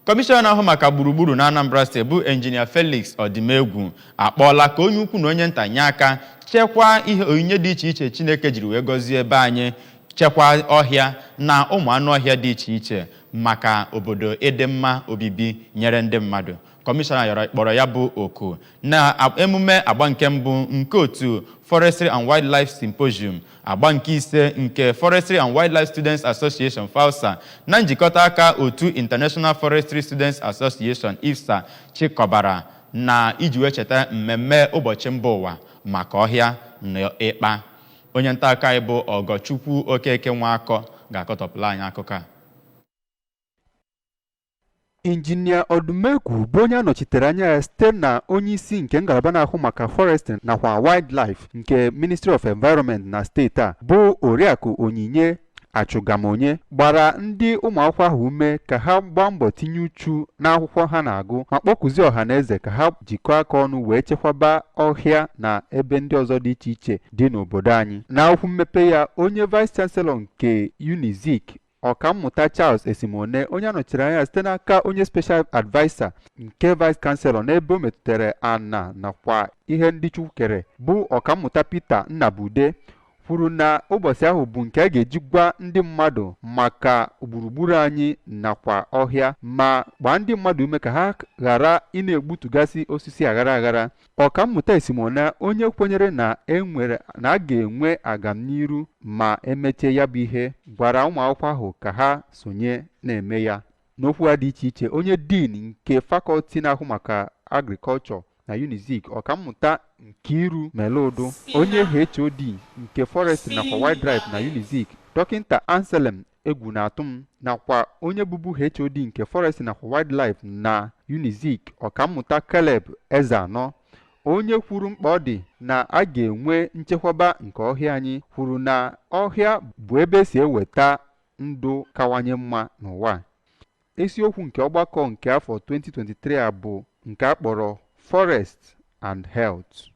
Kọmishọna na-ahụ maka gburugburu na Anambra Steeti bụ Enjinia Felix Ọdịmegwu akpọọla ka onye ukwu na onye nta nye aka chekwaa ihe onyinye dị iche iche Chineke jiri wee gọzie ebe anyị, chekwaa ọhịa na ụmụ anụ ọhịa dị iche iche maka obodo ịdị mma obibi nyere ndị mmadụ. Kọmishọna yọrọ kpọrọ ya bụ oku na emume agba nke mbụ nke otu Forestry and Wildlife Symposium, agba nke ise nke Forestry and Wildlife Students Association, FAWSA, na njikọta aka otu International Forestry Students Association, IFSA, chịkọbara na iji wee cheta mmemme ụbọchị mba ụwa maka ọhịa na ịkpa. Onye nta akụkọ anyị bụ Ọgọchukwu Okeke Nwakọ ga-akọtọpụla anyị akụkọ a. Injinia Odumegwu bụ onye anọchitere anya ya site na onyeisi nke ngalaba na-ahụ maka forestry nakwa wildlife nke Ministry of Environment na steeti a, bụ Oriakụ Onyinye Achụgamonye, gbara ndị ụmụ akwụkwọ ahụ ume ka ha gbaa mbọ tinye uchu n'akwụkwọ ha na-agụ, ma kpọkụzie ọha na eze ka ha jikọọ aka ọnụ wee chekwaba ọhịa na ebe ndị ọzọ dị iche iche dị n'obodo anyị. N'akwụkwọ mmepe ya, onye Vice Chancellor nke Unizik, Ọkammụta Charles Esimone, onye anọchiri anya site n'aka onye Special Adviser nke Vice Chancellor n'ebe o metụtara ana nakwa ihe ndị Chukwu kere, bụ Ọkammụta Peter Nnabude, kwuru na ụbọchị ahụ bụ nke a ga-eji gwa ndị mmadụ maka gburugburu anyị nakwa ọhịa, ma gbaa ndị mmadụ ume ka ha ghara ị na-egbutugasị osisi aghara aghara. Ọkammụta Esimone, onye kwenyere na enwere na a ga-enwe agamniru ma emechie ya bụ ihe, gwara ụmụ akwụkwọ ahụ ka ha sonye na-eme ya. N'okwu ha dị iche iche, onye Dean nke Faculty na-ahụ maka Agriculture na Unizik, Ọkammụta Nkiru Meludu, onye HOD nke Forestry nakwa Wildlife na Unizik, Dọkịnta Anselm Egwunatụm, nakwa onye bụbu HOD nke Forestry nakwa Wildlife na Unizik, Ọkammụta Caleb Ezeanọ, onye kwuru mkpa ọ dị na a ga-enwe nchekwaba nke ọhịa anyị, kwuru na ọhịa bụ ebe esi eweta ndụ kawanye mma n'ụwa. Isiokwu nke ọgbakọ nke afọ 2023 a bụ nke a kpọrọ Forest and Health.